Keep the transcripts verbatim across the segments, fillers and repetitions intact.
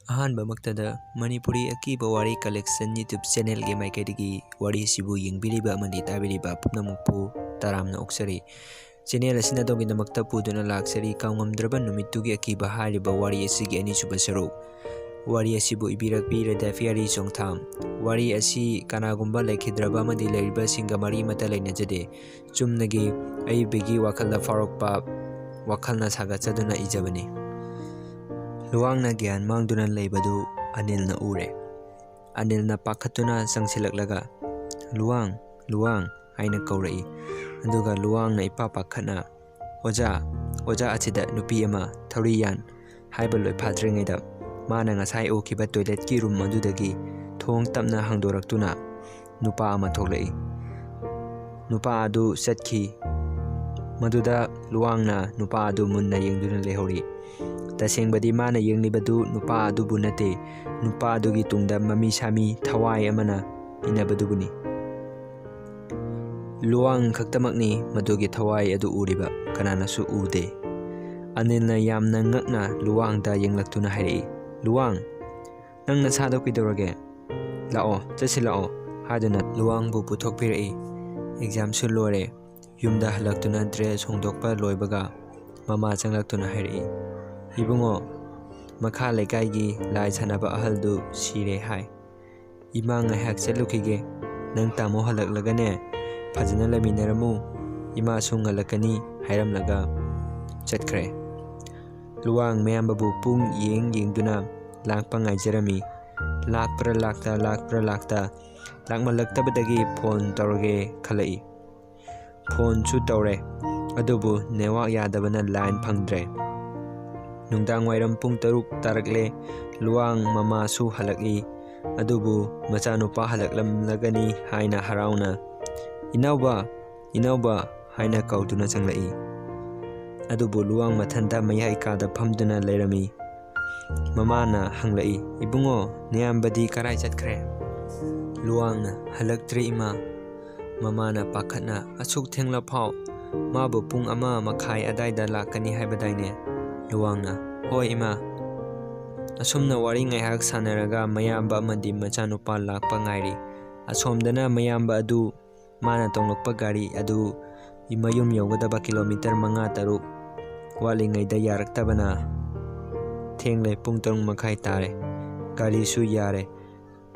ꯑꯍꯥꯟꯕꯃꯛꯇꯗ ꯃꯅꯤꯄꯨꯔꯤ ꯑꯀꯤꯕ ꯋꯥꯔꯤ collection YouTube ꯆꯦꯅꯦꯜꯒꯤ ꯃꯥꯏꯀꯩꯗꯒꯤ ꯋꯥꯔꯤ ꯑꯁꯤꯕꯨ ꯌꯦꯡꯕꯤꯔꯤꯕ ꯑꯃꯗꯤ ꯇꯥꯕꯤꯔꯤꯕ ꯄꯨꯝꯅꯃꯛꯄꯨ ꯇꯔꯥꯝꯅ ꯑꯣꯛꯆꯔꯤ꯫ ꯆꯦꯅꯦꯜ ꯑꯁꯤꯅ ꯑꯗꯣꯝꯒꯤꯗꯃꯛꯇ ꯄꯨꯗꯨꯅ ꯂꯥꯛꯆꯔꯤ ꯀꯥꯎꯉꯝꯗ꯭ꯔꯕ ꯅꯨꯃꯤꯠꯇꯨꯒꯤ ꯑꯀꯤꯕ ꯍꯥꯏꯔꯤꯕ ꯋꯥꯔꯤ ꯑꯁꯤꯒꯤ ꯑꯅꯤꯁꯨꯕ ꯁꯔꯨꯛ꯫ ꯋꯥꯔꯤ ꯑꯁꯤꯕꯨ ꯏꯕꯤꯔꯛꯄꯤ ꯔꯦꯗꯥꯐꯤꯌꯥꯔꯤ ꯆꯣꯡꯊꯥꯝ꯫ ꯋꯥꯔꯤ ꯑꯁꯤ ꯀꯅꯥꯒꯨꯝꯕ ꯂꯩꯈꯤꯗ꯭ꯔꯕ ꯑꯃꯗꯤ ꯂꯩꯔꯤꯕꯁꯤꯡꯒ ꯃꯔꯤ ꯑꯃꯠꯇ ꯂꯩꯅꯖꯗꯦ꯫ ꯆꯨꯝꯅꯒꯤ ꯑꯏꯕꯒꯤ ꯋꯥꯈꯜꯗ ꯐꯥꯎꯔꯛꯄ ꯋꯥꯈꯜꯅ ꯁꯥꯒꯠꯆꯗꯨꯅ ꯏꯖꯕꯅꯤ꯫ ꯂꯨꯋꯥꯡꯅ ꯒ꯭ꯌꯥꯟ ꯃꯥꯡꯗꯨꯅ ꯂꯩꯕꯗꯨ ꯑꯅꯤꯜꯅ ꯎꯔꯦ꯫ ꯑꯅꯤꯜꯅ ꯄꯥꯈꯠꯇꯨꯅ ꯆꯪꯁꯤꯜꯂꯛꯂꯒ, "ꯂꯨꯋꯥꯡ, ꯂꯨꯋꯥꯡ" ꯍꯥꯏꯅ ꯀꯧꯔꯛꯏ꯫ ꯑꯗꯨꯒ ꯂꯨꯋꯥꯡꯅ ꯏꯄꯥ ꯄꯥꯈꯠꯅ, "ꯑꯣꯖꯥ, ꯑꯣꯖꯥ, ꯑꯁꯤꯗ ꯅꯨꯄꯤ ꯑꯃ ꯊꯧꯔꯤ ꯌꯥꯟ" ꯍꯥꯏꯕ ꯂꯣꯏ ꯐꯥꯗ꯭ꯔꯤꯉꯩꯗ ꯃꯥꯅ ꯉꯁꯥꯏ ꯎꯈꯤꯕ ꯇꯣꯏꯂꯦꯠꯀꯤ ꯔꯨꯝ ꯑꯗꯨꯗꯒꯤ ꯊꯣꯡ ꯇꯞꯅ ꯍꯥꯡꯗꯣꯔꯛꯇꯨꯅ ꯅꯨꯄꯥ ꯑꯃ ꯊꯣꯛꯂꯛꯏ꯫ ꯅꯨꯄꯥ ꯑꯗꯨ ꯆꯠꯈꯤ꯫ ꯃꯗꯨꯗ ꯂꯨꯋꯥꯡꯅ ꯅꯨꯄꯥ ꯑꯗꯨ ꯃꯨꯟꯅ ꯌꯦꯡꯗꯨꯅ ꯂꯩꯍꯧꯔꯤ꯫ ꯇꯁꯦꯡꯕꯗꯤ ꯃꯥꯅ ꯌꯦꯡꯂꯤꯕꯗꯨ ꯅꯨꯄꯥ ꯑꯗꯨꯕꯨ ꯅꯠꯇꯦ, ꯅꯨꯄꯥ ꯑꯗꯨꯒꯤ ꯇꯨꯡꯗ ꯃꯃꯤ ꯁꯥꯃꯤ ꯊꯋꯥꯏ ꯑꯃꯅ ꯏꯟꯅꯕꯗꯨꯕꯨꯅꯤ꯫ ꯂꯨꯋꯥꯡ ꯈꯛꯇꯃꯛꯅꯤ ꯃꯗꯨꯒꯤ ꯊꯋꯥꯏ ꯑꯗꯨ ꯎꯔꯤꯕ, ꯀꯅꯥꯅꯁꯨ ꯎꯗꯦ꯫ ꯑꯅꯤꯜꯅ ꯌꯥꯝꯅ ꯉꯛꯅ ꯂꯨꯋꯥꯡꯗ ꯌꯦꯡꯂꯛꯇꯨꯅ ꯍꯥꯏꯔꯛꯏ, "ꯂꯨꯋꯥꯡ, ꯅꯪ ꯅꯁꯥꯗꯣ ꯀꯩꯗꯧꯔꯒꯦ? ꯂꯥꯛꯑꯣ, ꯆꯠꯁꯤ ꯂꯥꯛꯑꯣ" ꯍꯥꯏꯗꯨꯅ ꯂꯨꯋꯥꯡꯕꯨ ꯄꯨꯊꯣꯛꯄꯤꯔꯛꯏ꯫ ꯑꯦꯛꯖꯥꯝꯁꯨ ꯂꯣꯏꯔꯦ꯫ ꯌꯨꯝꯗ ꯍꯜꯂꯛꯇꯨꯅ ꯗ꯭ꯔꯦꯁ ꯍꯣꯡꯗꯣꯛꯄ ꯂꯣꯏꯕꯒ ꯃꯃꯥ ꯆꯪꯂꯛꯇꯨꯅ ꯍꯥꯏꯔꯛꯏ, "ꯏꯕꯨꯡꯉꯣ, ꯃꯈꯥ ꯂꯩꯀꯥꯏꯒꯤ ꯂꯥꯏ ꯁꯥꯟꯅꯕ ꯑꯍꯜꯗꯨ ꯁꯤꯔꯦ ꯍꯥꯏ꯫ ꯏꯃꯥ, ꯉꯥꯏꯍꯥꯛ ꯆꯠꯂꯨꯈꯤꯒꯦ꯫ ꯅꯪ ꯇꯥꯃꯣ ꯍꯜꯂꯛꯂꯒꯅꯦ, ꯐꯖꯅ ꯂꯩꯃꯤꯟꯅꯔꯝꯃꯨ꯫ ꯏꯃꯥꯁꯨ ꯉꯜꯂꯛꯀꯅꯤ" ꯍꯥꯏꯔꯝꯂꯒ ꯆꯠꯈ꯭ꯔꯦ꯫ ꯂꯨꯋꯥꯡ ꯃꯌꯥꯝꯕꯕꯨ ꯄꯨꯡ ꯌꯦꯡ ꯌꯦꯡꯗꯨꯅ ꯂꯥꯛꯄ ꯉꯥꯏꯖꯔꯝꯃꯤ꯫ ꯂꯥꯛꯄ꯭ꯔꯥ ꯂꯥꯛꯇ, ꯂꯥꯛꯄ꯭ꯔꯥ ꯂꯥꯛꯇ, ꯂꯥꯛꯃꯜꯂꯛꯇꯕꯗꯒꯤ ꯐꯣꯟ ꯇꯧꯔꯒꯦ ꯈꯜꯂꯛꯏ꯫ ꯐꯣꯟꯁꯨ ꯇꯧꯔꯦ, ꯑꯗꯨꯕꯨ ꯅꯦꯠꯋꯥꯛ ꯌꯥꯗꯕꯅ ꯂꯥꯏꯟ ꯐꯪꯗ꯭ꯔꯦ꯫ ꯅꯨꯡꯗꯥꯡ ꯋꯥꯏꯔꯝ ꯄꯨꯡ ꯇꯔꯨꯛ ꯇꯥꯔꯛꯂꯦ꯫ ꯂꯨꯋꯥꯡ ꯃꯃꯥꯁꯨ ꯍꯜꯂꯛꯏ, ꯑꯗꯨꯕꯨ ꯃꯆꯥꯅꯨꯄꯥ ꯍꯜꯂꯛꯂꯝꯂꯒꯅꯤ ꯍꯥꯏꯅ ꯍꯔꯥꯎꯅ, "ꯏꯅꯥꯎꯕ, ꯏꯅꯥꯎꯕ" ꯍꯥꯏꯅ ꯀꯧꯗꯨꯅ ꯆꯪꯂꯛꯏ꯫ ꯑꯗꯨꯕꯨ ꯂꯨꯋꯥꯡ ꯃꯊꯟꯇ ꯃꯌꯥꯏ ꯀꯥꯗ ꯐꯝꯗꯨꯅ ꯂꯩꯔꯝꯃꯤ꯫ ꯃꯃꯥꯅ ꯍꯪꯂꯛꯏ, "ꯏꯕꯨꯡꯉꯣ, ꯅꯌꯥꯝꯕꯗꯤ ꯀꯔꯥꯏ ꯆꯠꯈ꯭ꯔꯦ?" ꯂꯨꯋꯥꯡꯅ, "ꯍꯜꯂꯛꯇ꯭ꯔꯤ, ꯏꯃꯥ"꯫ ꯃꯃꯥꯅ ꯄꯥꯈꯠꯅ, "ꯑꯁꯨꯛ ꯊꯦꯡꯂꯐꯥꯎ? ꯃꯥꯕꯨ ꯄꯨꯡ ꯑꯃ ꯃꯈꯥꯏ ꯑꯗꯥꯏꯗ ꯂꯥꯛꯀꯅꯤ ꯍꯥꯏꯕꯗꯥꯏꯅꯦ?" ꯂꯨꯋꯥꯡꯅ, "ꯍꯣꯏ, ꯏꯃꯥ"꯫ ꯑꯁꯨꯝꯅ ꯋꯥꯔꯤ ꯉꯥꯏꯍꯥꯛ ꯁꯥꯟꯅꯔꯒ ꯃꯌꯥꯝꯕ ꯑꯃꯗꯤ ꯃꯆꯥꯅꯨꯄꯥ ꯂꯥꯛꯄ ꯉꯥꯏꯔꯤ꯫ ꯑꯁꯣꯝꯗꯅ ꯃꯌꯥꯝꯕ ꯑꯗꯨ ꯃꯥꯅ ꯇꯣꯡꯂꯛꯄ ꯒꯥꯔꯤ ꯑꯗꯨ ꯃꯌꯨꯝ ꯌꯧꯒꯗꯕ ꯀꯤꯂꯣꯃꯤꯇꯔ ꯃꯉꯥ ꯇꯔꯨꯛ ꯋꯥꯠꯂꯤꯉꯩꯗ ꯌꯥꯔꯛꯇꯕꯅ ꯊꯦꯡꯂꯦ, ꯄꯨꯡ ꯇꯔꯨꯛ ꯃꯈꯥꯏ ꯇꯥꯔꯦ꯫ ꯒꯥꯔꯤꯁꯨ ꯌꯥꯔꯦ꯫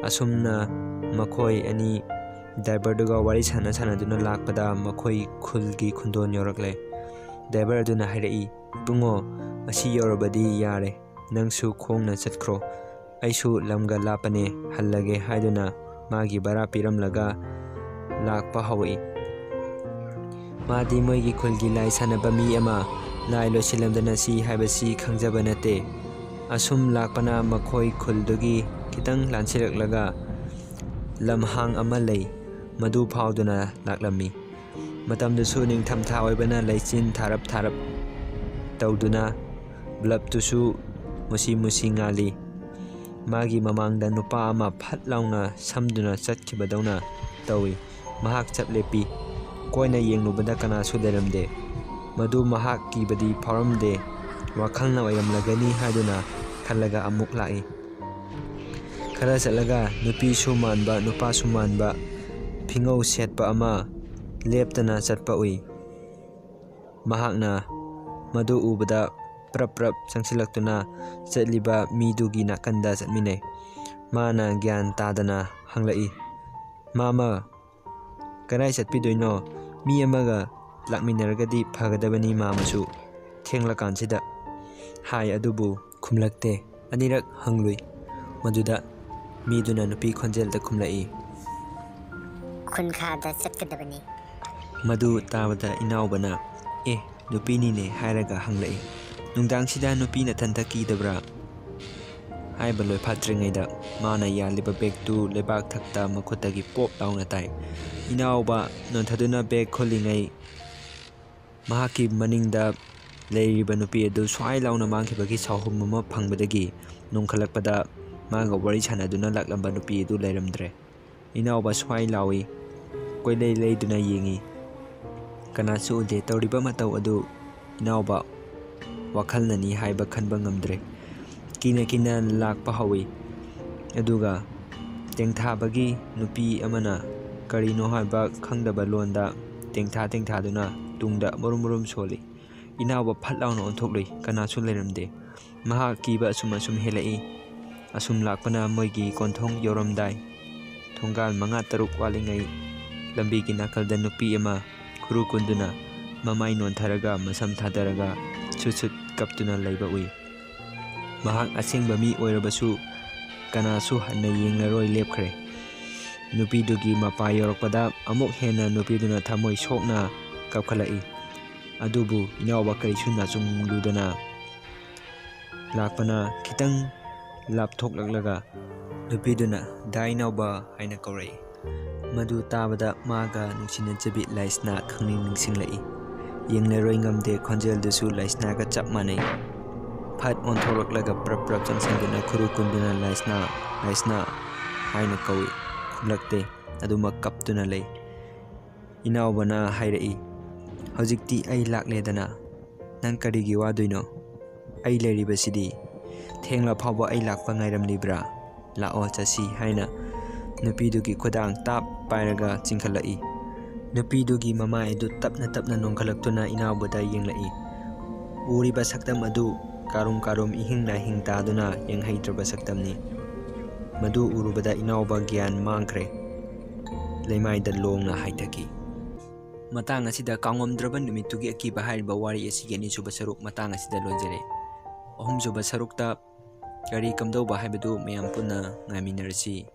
ꯑꯁꯨꯝꯅ ꯃꯈꯣꯏ ꯑꯅꯤ ꯗ꯭ꯔꯥꯏꯚꯔꯗꯨꯒ ꯋꯥꯔꯤ ꯁꯥꯟꯅ ꯁꯥꯟꯅꯗꯨꯅ ꯂꯥꯛꯄꯗ ꯃꯈꯣꯏ ꯈꯨꯜꯒꯤ ꯈꯨꯟꯗꯣꯟ ꯌꯧꯔꯛꯂꯦ꯫ ꯗ꯭ꯔꯥꯏꯚꯔ ꯑꯗꯨꯅ ꯍꯥꯏꯔꯛꯏ, "ꯏꯕꯨꯡꯉꯣ, ꯑꯁꯤ ꯌꯧꯔꯕꯗꯤ ꯌꯥꯔꯦ, ꯅꯪꯁꯨ ꯈꯣꯡꯅ ꯆꯠꯈ꯭ꯔꯣ, ꯑꯩꯁꯨ ꯂꯝꯒ ꯂꯥꯞꯄꯅꯦ, ꯍꯜꯂꯒꯦ" ꯍꯥꯏꯗꯨꯅ ꯃꯥꯒꯤ ꯚꯔꯥ ꯄꯤꯔꯝꯂꯒ ꯂꯥꯛꯄ ꯍꯧꯔꯛꯏ꯫ ꯃꯥꯗꯤ ꯃꯣꯏꯒꯤ ꯈꯨꯜꯒꯤ ꯂꯥꯏ ꯁꯥꯟꯅꯕ ꯃꯤ ꯑꯃ, ꯂꯥꯏ ꯂꯣꯏꯁꯤꯜꯂꯝꯗꯅ ꯁꯤ ꯍꯥꯏꯕꯁꯤ ꯈꯪꯖꯕ ꯅꯠꯇꯦ꯫ ꯑꯁꯨꯝ ꯂꯥꯛꯄꯅ ꯃꯈꯣꯏ ꯈꯨꯜꯗꯨꯒꯤ ꯈꯤꯇꯪ ꯂꯥꯟꯁꯤꯜꯂꯛꯂꯒ ꯂꯝꯍꯥꯡ ꯑꯃ ꯂꯩ, ꯃꯗꯨ ꯐꯥꯎꯗꯨꯅ ꯂꯥꯛꯂꯝꯃꯤ꯫ ꯃꯇꯝꯗꯨꯁꯨ ꯅꯤꯡꯊꯝꯊꯥ ꯑꯣꯏꯕꯅ ꯂꯩꯆꯤꯟ ꯊꯥꯔꯞ ꯊꯥꯔꯞ ꯇꯧꯗꯨꯅ ꯕ꯭ꯂꯕꯇꯨꯁꯨ ꯃꯨꯁꯤ ꯃꯨꯁꯤ ꯉꯥꯜꯂꯤ꯫ ꯃꯥꯒꯤ ꯃꯃꯥꯡꯗ ꯅꯨꯄꯥ ꯑꯃ ꯐꯠ ꯂꯥꯎꯅ ꯁꯝꯗꯨꯅ ꯆꯠꯈꯤꯕꯗꯧꯅ ꯇꯧꯏ꯫ ꯃꯍꯥꯛ ꯆꯞ ꯂꯦꯞꯄꯤ꯫ ꯀꯣꯏꯅ ꯌꯦꯡꯂꯨꯕꯗ ꯀꯅꯥꯁꯨ ꯂꯩꯔꯝꯗꯦ꯫ ꯃꯗꯨ ꯃꯍꯥꯛ ꯀꯤꯕꯗꯤ ꯐꯥꯎꯔꯝꯗꯦ꯫ ꯋꯥꯈꯜꯅ ꯑꯣꯏꯔꯝꯂꯒꯅꯤ ꯍꯥꯏꯗꯨꯅ ꯈꯜꯂꯒ ꯑꯃꯨꯛ ꯂꯥꯛꯏ꯫ ꯈꯔ ꯆꯠꯂꯒ ꯅꯨꯄꯤꯁꯨ ꯃꯥꯟꯕ, ꯅꯨꯄꯥꯁꯨ ꯃꯥꯟꯕ ꯐꯤꯉꯧ ꯁꯦꯠꯄ ꯑꯃ ꯂꯦꯞꯇꯅ ꯆꯠꯄ ꯎꯏ꯫ ꯃꯍꯥꯛꯅ ꯃꯗꯨ ꯎꯕꯗ ꯄ꯭ꯔꯞ ꯄ꯭ꯔꯞ ꯆꯪꯁꯤꯜꯂꯛꯇꯨꯅ ꯆꯠꯂꯤꯕ ꯃꯤꯗꯨꯒꯤ ꯅꯥꯀꯟꯗ ꯆꯠꯃꯤꯟꯅꯩ꯫ ꯃꯥꯅ ꯒ꯭ꯌꯥꯟ ꯇꯥꯗꯅ ꯍꯪꯂꯛꯏ, "ꯃꯥꯃ, ꯀꯗꯥꯏ ꯆꯠꯄꯤꯗꯣꯏꯅꯣ? ꯃꯤ ꯑꯃꯒ ꯂꯥꯛꯃꯤꯟꯅꯔꯒꯗꯤ ꯐꯒꯗꯕꯅꯤ ꯃꯥꯃꯁꯨ, ꯊꯦꯡꯂꯀꯥꯟꯁꯤꯗ" ꯍꯥꯏ, ꯑꯗꯨꯕꯨ ꯈꯨꯝꯂꯛꯇꯦ꯫ ꯑꯅꯤꯔꯛ ꯍꯪꯂꯨꯏ꯫ ꯃꯗꯨꯗ ꯃꯤꯗꯨꯅ ꯅꯨꯄꯤ ꯈꯣꯟꯖꯦꯜꯗ ꯈꯨꯝꯂꯛꯏ, "ꯈꯨꯟꯈꯥꯗ ꯆꯠꯀꯗꯕꯅꯤ"꯫ ꯃꯗꯨ ꯇꯥꯕꯗ ꯏꯅꯥꯎꯕꯅ, "ꯑꯦ, ꯅꯨꯄꯤꯅꯤꯅꯦ" ꯍꯥꯏꯔꯒ ꯍꯪꯂꯛꯏ, "ꯅꯨꯡꯗꯥꯡꯁꯤꯗ ꯅꯨꯄꯤ ꯅꯊꯟꯇ ꯀꯤꯗꯕ꯭ꯔꯥ?" ꯍꯥꯏꯕ ꯂꯣꯏꯐꯥꯠꯇ꯭ꯔꯤꯉꯩꯗ ꯃꯥꯅ ꯌꯥꯜꯂꯤꯕ ꯕꯦꯒꯇꯨ ꯂꯩꯕꯥꯛ ꯊꯛꯇ ꯃꯈꯨꯠꯇꯒꯤ ꯄꯣꯞ ꯂꯥꯎꯅ ꯇꯥꯏ꯫ ꯏꯅꯥꯎꯕ ꯅꯣꯟꯊꯗꯨꯅ ꯕꯦꯒ ꯈꯣꯜꯂꯤꯉꯩ ꯃꯍꯥꯛꯀꯤ ꯃꯅꯤꯡꯗ ꯂꯩꯔꯤꯕ ꯅꯨꯄꯤ ꯑꯗꯨ ꯁ꯭ꯋꯥꯏ ꯂꯥꯎꯅ ꯃꯥꯡꯈꯤꯕꯒꯤ ꯁꯥꯎꯍꯨꯝ ꯑꯃ ꯐꯪꯕꯗꯒꯤ ꯅꯣꯡꯈꯠꯂꯛꯄꯗ ꯃꯥꯒ ꯋꯥꯔꯤ ꯁꯥꯟꯅꯗꯨꯅ ꯂꯥꯛꯂꯝꯕ ꯅꯨꯄꯤ ꯑꯗꯨ ꯂꯩꯔꯝꯗ꯭ꯔꯦ꯫ ꯏꯅꯥꯎꯕ ꯁ꯭ꯋꯥꯏ ꯂꯥꯎꯏ꯫ ꯀꯣꯏꯂꯩ ꯂꯩꯗꯨꯅ ꯌꯦꯡꯏ꯫ ꯀꯅꯥꯁꯨ ꯎꯗꯦ꯫ ꯇꯧꯔꯤꯕ ꯃꯇꯧ ꯑꯗꯨ ꯏꯅꯥꯎꯕ ꯋꯥꯈꯜꯅꯅꯤ ꯍꯥꯏꯕ ꯈꯟꯕ ꯉꯝꯗ꯭ꯔꯦ꯫ ꯀꯤꯅ ꯀꯤꯅ ꯂꯥꯛꯄ ꯍꯧꯏ꯫ ꯑꯗꯨꯒ ꯇꯦꯡꯊꯥꯕꯒꯤ ꯅꯨꯄꯤ ꯑꯃꯅ ꯀꯔꯤꯅꯣ ꯍꯥꯏꯕ ꯈꯪꯗꯕ ꯂꯣꯟꯗ ꯇꯦꯡꯊꯥ ꯇꯦꯡꯊꯥꯗꯨꯅ ꯇꯨꯡꯗ ꯃꯔꯨꯝ ꯃꯔꯨꯝ ꯁꯣꯜꯂꯤ꯫ ꯏꯅꯥꯎꯕ ꯐꯠ ꯂꯥꯎꯅ ꯑꯣꯟꯊꯣꯛꯂꯨꯏ꯫ ꯀꯅꯥꯁꯨ ꯂꯩꯔꯝꯗꯦ꯫ ꯃꯍꯥꯛ ꯀꯤꯕ ꯑꯁꯨꯝ ꯑꯁꯨꯝ ꯍꯦꯜꯂꯛꯏ꯫ ꯑꯁꯨꯝ ꯂꯥꯛꯄꯅ ꯃꯣꯏꯒꯤ ꯀꯣꯟꯊꯣꯡ ꯌꯧꯔꯝꯗꯥꯏ, ꯊꯣꯡꯒꯥꯜ ꯃꯉꯥ ꯇꯔꯨꯛ ꯋꯥꯠꯂꯤꯉꯩ ꯂꯝꯕꯤꯒꯤ ꯅꯥꯀꯜꯗ ꯅꯨꯄꯤ ꯑꯃ ꯈꯨꯔꯨ ꯀꯨꯟꯗꯨꯅ ꯃꯃꯥꯏ ꯅꯣꯟꯊꯔꯒ ꯃꯁꯝ ꯊꯥꯗꯔꯒ ꯁꯨꯠ ꯁꯨꯠ ꯀꯞꯇꯨꯅ ꯂꯩꯕ ꯎꯏ꯫ ꯃꯍꯥꯛ ꯑꯁꯦꯡꯕ ꯃꯤ ꯑꯣꯏꯔꯕꯁꯨ ꯀꯅꯥꯁꯨ ꯍꯟꯅ ꯌꯦꯡꯂꯔꯣꯏ ꯂꯦꯞꯈ꯭ꯔꯦ꯫ ꯅꯨꯄꯤꯗꯨꯒꯤ ꯃꯄꯥ ꯌꯧꯔꯛꯄꯗ ꯑꯃꯨꯛ ꯍꯦꯟꯅ ꯅꯨꯄꯤꯗꯨꯅ ꯊꯃꯣꯏ ꯁꯣꯛꯅ ꯀꯞꯈꯠꯂꯛꯏ꯫ ꯑꯗꯨꯕꯨ ꯏꯅꯥꯎꯕ ꯀꯔꯤꯁꯨ ꯅꯥꯆꯨꯡꯂꯨꯗꯅ ꯂꯥꯛꯄꯅ ꯈꯤꯇꯪ ꯂꯥꯞꯊꯣꯛꯂꯛꯂꯒ ꯅꯨꯄꯤꯗꯨꯅ "ꯗꯥ ꯏꯅꯥꯎꯕ" ꯍꯥꯏꯅ ꯀꯧꯔꯛꯏ꯫ ꯃꯗꯨ ꯇꯥꯕꯗ ꯃꯥꯒ ꯅꯨꯡꯁꯤꯅꯖꯕꯤ ꯂꯥꯏꯁꯅꯥ ꯈꯪꯅꯤꯡ ꯅꯤꯡꯁꯤꯡꯂꯛꯏ꯫ ꯌꯦꯡꯂꯔꯣꯏ ꯉꯝꯗꯦ, ꯈꯣꯟꯖꯦꯜꯗꯨꯁꯨ ꯂꯥꯏꯁꯅꯥꯒ ꯆꯞ ꯃꯥꯟꯅꯩ꯫ ꯐꯠ ꯑꯣꯟꯊꯣꯔꯛꯂꯒ ꯄ꯭ꯔꯞ ꯄ꯭ꯔꯞ ꯆꯪꯁꯤꯟꯗꯨꯅ ꯈꯨꯔꯨ ꯀꯨꯟꯗꯨꯅ "ꯂꯥꯏꯁꯅꯥ, ꯂꯥꯏꯁꯅꯥ" ꯍꯥꯏꯅ ꯀꯧꯏ꯫ ꯈꯨꯝꯂꯛꯇꯦ꯫ ꯑꯗꯨꯃꯛ ꯀꯞꯇꯨꯅ ꯂꯩ꯫ ꯏꯅꯥꯎꯕꯅ ꯍꯥꯏꯔꯛꯏ, "ꯍꯧꯖꯤꯛꯇꯤ ꯑꯩ ꯂꯥꯛꯂꯦꯗꯅ, ꯅꯪ ꯀꯔꯤꯒꯤ ꯋꯥꯗꯣꯏꯅꯣ? ꯑꯩ ꯂꯩꯔꯤꯕꯁꯤꯗꯤ꯫ ꯊꯦꯡꯂ ꯐꯥꯎꯕ ꯑꯩ ꯂꯥꯛꯄ ꯉꯥꯏꯔꯝꯂꯤꯕ꯭ꯔꯥ? ꯂꯥꯛꯑꯣ, ꯆꯠꯁꯤ" ꯍꯥꯏꯅ ꯅꯨꯄꯤꯗꯨꯒꯤ ꯈꯨꯗꯥꯡ ꯇꯥꯞ ꯄꯥꯏꯔꯒ ꯆꯤꯡꯈꯠꯂꯛꯏ꯫ ꯅꯨꯄꯤꯗꯨꯒꯤ ꯃꯃꯥꯏ ꯑꯗꯨ ꯇꯞꯅ ꯇꯞꯅ ꯅꯣꯟꯈꯠꯂꯛꯇꯨꯅ ꯏꯅꯥꯎꯕꯗ ꯌꯦꯡꯂꯛꯏ꯫ ꯎꯔꯤꯕ ꯁꯛꯇꯝ ꯑꯗꯨ ꯀꯥꯔꯨꯝ ꯀꯥꯔꯨꯝ ꯏꯍꯤꯡ ꯅꯥꯍꯤꯡ ꯇꯥꯗꯨꯅ ꯌꯦꯡꯍꯩꯗ꯭ꯔꯕ ꯁꯛꯇꯝꯅꯤ꯫ ꯃꯗꯨ ꯎꯔꯨꯕꯗ ꯏꯅꯥꯎꯕ ꯒ꯭ꯌꯥꯟ ꯃꯥꯡꯈ꯭ꯔꯦ꯫ ꯂꯩꯃꯥꯏꯗ ꯂꯣꯡꯅ ꯍꯥꯏꯊꯈꯤ꯫ ꯃꯇꯥꯡ ꯑꯁꯤꯗ ꯀꯥꯎꯉꯝꯗ꯭ꯔꯕ ꯅꯨꯃꯤꯠꯇꯨꯒꯤ ꯑꯀꯤꯕ ꯍꯥꯏꯔꯤꯕ ꯋꯥꯔꯤ ꯑꯁꯤꯒꯤ ꯑꯅꯤꯁꯨꯕ ꯁꯔꯨꯛ ꯃꯇꯥꯡ ꯑꯁꯤꯗ ꯂꯣꯏꯖꯔꯦ꯫ ꯑꯍꯨꯝꯁꯨꯕ ꯁꯔꯨꯛꯇ ꯀꯔꯤ ꯀꯝꯗꯧꯕ ꯍꯥꯏꯕꯗꯨ ꯃꯌꯥꯝ ꯄꯨꯟꯅ ꯉꯥꯏꯃꯤꯟꯅꯔꯁꯤ꯫